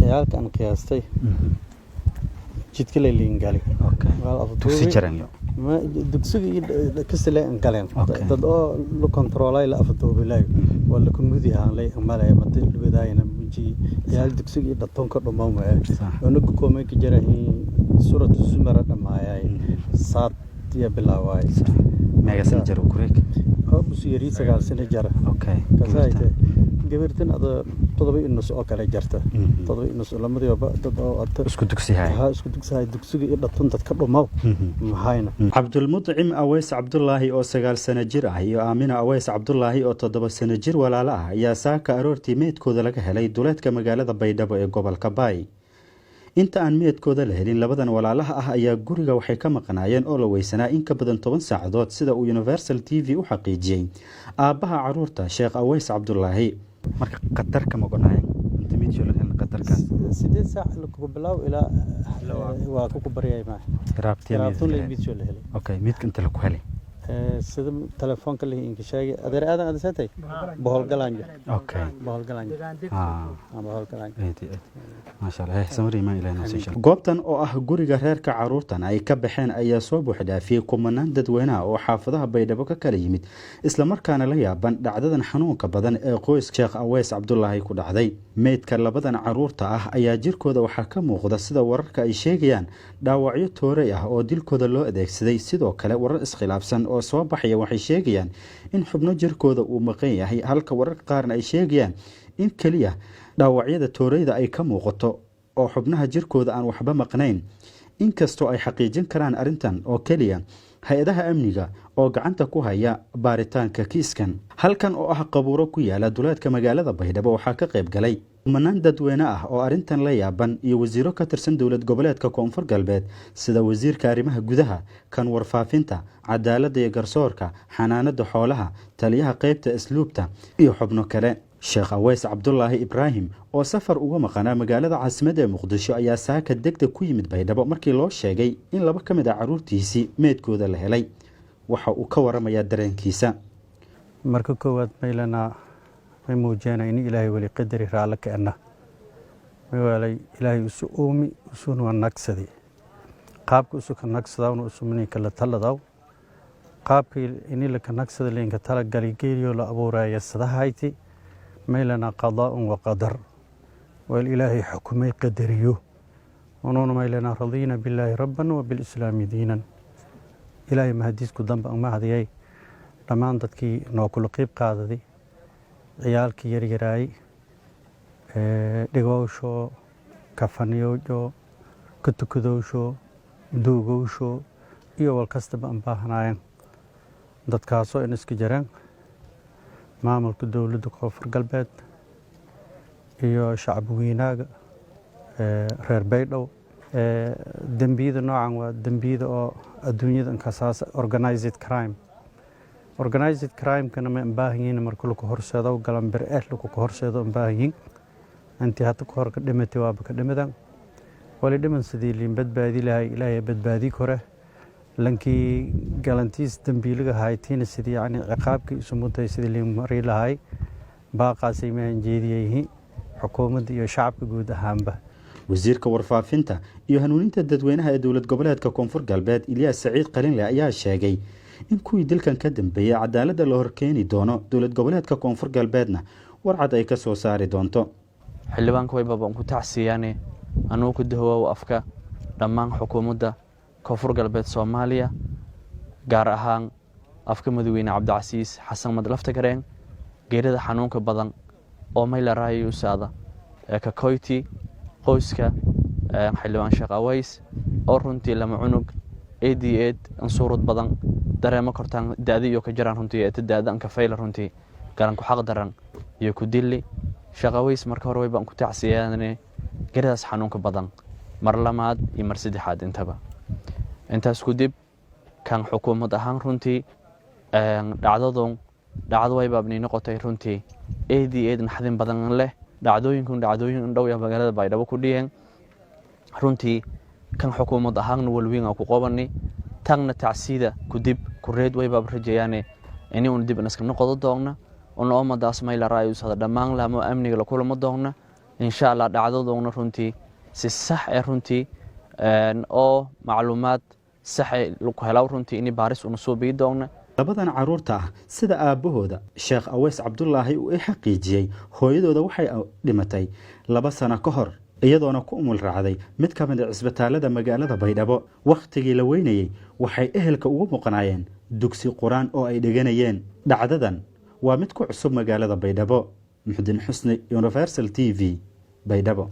Ciyaalka aan qiyaastay jidka la liingali. Dugsi jaran iyo Dugsiga iyo kasile aan galeen. Dad oo la kontroolay la afduubilay waa la kumudi ahaan lay malay madi wadaayna miji ciyaal dugsiga iyo dhatonka dhumaan waay. Unuga koomay ka jira Suuratu Zumara dhamaayay saad iyo bilaaway. Meeqa sana jir kureeg? Oo bus yari 9 sano jara. Kasaayte gabartan ada 7.5 oo kale jarta, 7.5 lamadiiba dad oo Isku dugsi hay. Ha, isku dugsihay, dugsiga iyo dhatun dadka dhumaw mahayna. Cabdulmudcim Aweys Cabdulaahi oo 9 sano jir ah iyo Aamina Aweys Cabdulaahi oo 7 sano jir walaalo ah ayaa saaka aroortii meydkooda laga helay duleedka magaalada Baydhabo ee gobolka Baay. Inta aan meydkooda la helin, labadan walaalaha ah ayaa guriga waxay ka maqnaayeen oo la weysanaa in ka badan 10 saacadood, sida uu Universal TV u xaqiijiyey aabbaha caruurta, Sheekh Aweys Cabdulaahi. Marka qatarka ma gonaayeen inta meydkooda la helin qatarkaas? 8 saac lakugu bilaaw ilaa waa kuku baryay maa Raabtiya. Raabtun la meydkoo la helay. Okay, meydka inta laku helay? Sida telefoonka la inka sheegay, adeer Aadan adasatay Boholgalanjo. Boholgalanjo, Boholgalanjo. Maasha Allah, samir iimaan Ilaahay noo siiyo. Goobtan oo ah guriga reerka caruurtan ay ka baxeen ayaa soo buuxdhaafiyey kumanaan dadweynaha oo xaafadaha Baydhabo ka kala yimid, islamarkaana la yaaban dhacdadan xanuunka badan ee qoyska Sheekh Aweys Cabdulaahi ku dhacday. Meydka labadan caruurta ah ayaa jirkooda waxaa ka muuqda, sida wararka ay sheegayaan, dhaawacyo toorey ah oo dilkooda loo adeegsaday. Sidoo kale warar iskhilaafsan oo soo baxaya waxay sheegayaan in xubno jirkooda uu maqan yahay, halka wararka qaarna ay sheegayaan in keliya dhaawacyada tooreyda ay ka muuqato oo xubnaha jirkooda aan waxba maqnayn, inkastoo ay xaqiijin karaan arrintan oo keliya hay-adaha amniga oo gacanta ku haya baaritaanka kiiskan. Halkan oo ah qabuuro ku yaala duleedka magaalada Baydhabo waxaa ka qayb galay kumanaan dadweyne ah oo arrintan la yaaban iyo wasiiro ka tirsan Dowlad Goboleedka Koonfur Galbeed, sida wasiirka arrimaha gudaha, kan warfaafinta, cadaaladda iyo garsoorka, xanaanada xoolaha, taliyaha qeybta asluubta iyo xubno kale. Sheekh Aweys Cabdulaahi Ibraahim oo safar uga maqanaa magaalada caasimadda ee Muqdisho ayaa saaka degdeg ku yimid Baydhabo markii loo sheegay in laba ka mid ah caruurtiisii meydkooda la helay. Waxa uu ka waramayaa dareenkiisa. Marka koowaad maylana may muujiyana in Ilaahay weli qadari raalle ka ena. May waalay Ilaahay isu uumi usuna waa nagsadi qaabka isu ka nagsadawna usumni kala taladaw qaabka ini laka nagsada linka talagali geeliyo la abuuraya sadahayti. Maylana qadaa'un wa qadar wal Ilaahay xukumay qadariyo unuuna maylana radiina billaahi rabban wa bilislaami diinan. Ilaahay mahadiisku damba uma hadiyay dhammaan dadkii noo kula qiib qaadaday ciyaalkii yaryaraay, dhigowsho, kafaniyowsho, katukadowsho, duugowsho iyo wal kastaba aan baahnaayeen. Dadkaasoo in iska jireen maamulka Dowladda Koonfur Galbeed iyo shacab weynaaga reer Baydhabo. Dembiyada noocan waa dembiyada oo adduunyada inkasaas organized crime. Organized crime-kana ma baahan yihiin marka lagu horseedo galanbir eh lagu horseedo baahan yihiin. Intii hadda ka hor ka dhimatay waaba ka dhimadan wali dhiman sidii liin badbaadi lahay Ilaahay badbaadi kore. Lankii galantiis dembiiliga haytiina sidii yacni ciqaabkii isu mutay sidii liin mari lahay baaqaasay mahan jeediyayihiin xukuumadda iyo shacabka guud ahaanba. Wasiirka warfaafinta iyo hanuuninta dadweynaha ee Dowlad Goboleedka Koonfur Galbeed, Ilyaas Saciid Qalinle, ayaa sheegay in kuwii dilkan ka dambeeyey cadaaladda la horkeeni doono, Dowlad Goboleedka Koonfur Galbeedna warcad ay ka soo saari doonto. Xildhibaanka waybaba ku tacsiyaane anugu ku dahowaaw afka dhammaan xukuumadda Koonfur Galbeed Soomaaliya, gaar ahaan afka madaxweyne Cabdicasiis Xasan Madlaftagareen, geerida xanuunka badan oo mayla raayusaada ee kakoyti qoyska xildhibaan Sheekh Aways oo runtii lama cunug eed iyo eed ansuurad badan dareemo kortaan da-da iyo ka jiraan runtii eeta da-da anka fayla runtii garan ku xaq daran iyo ku dilli Sheekh Aways. Marka hore waybaan ku tacsiyaane geeridaas xanuunka badan mar labaad iyo mar saddexaad intaba. Intaas kudib, kan xukuumad ahaan runtii dhacdadun dhacdo waybaabnay noqotay runtii eed iyo eed naxdin badan leh. Dhacdooyinkun dhacdooyin dhow ee magaalada Baydhabo ku dhiyeen runtii kan xukuumad ahaanna walweyn aan ku qobani tanna tacsiida kudib kureed waybaab rajayaane ini un dib iska noqodo doonna una umadaas mayla raayusada dhammaan laamo amniga la kulamo doonna. Insha Allah dhacdadoona runtii si sax ee runtii oo macluumaad sax ee lagu helaw runtii ini baaris una suubii doona. Labadan caruurta ah, sida aabbahooda Sheekh Aweys Cabdulaahi uu i xaqiijiyey, hooyadooda waxay dhimatay 2 sano ka hor, iyadoona ku umul raacday mid ka mid a cisbitaalada magaalada Baydhabo. Wakhtigii la weynayey waxay ehelka ugu muuqanaayeen dugsi qur-aan oo ay dhiganayeen. Dhacdadan waa mid ku cusub magaalada Baydhabo. Muxdiin Xusni, Universal TV, Baydhabo.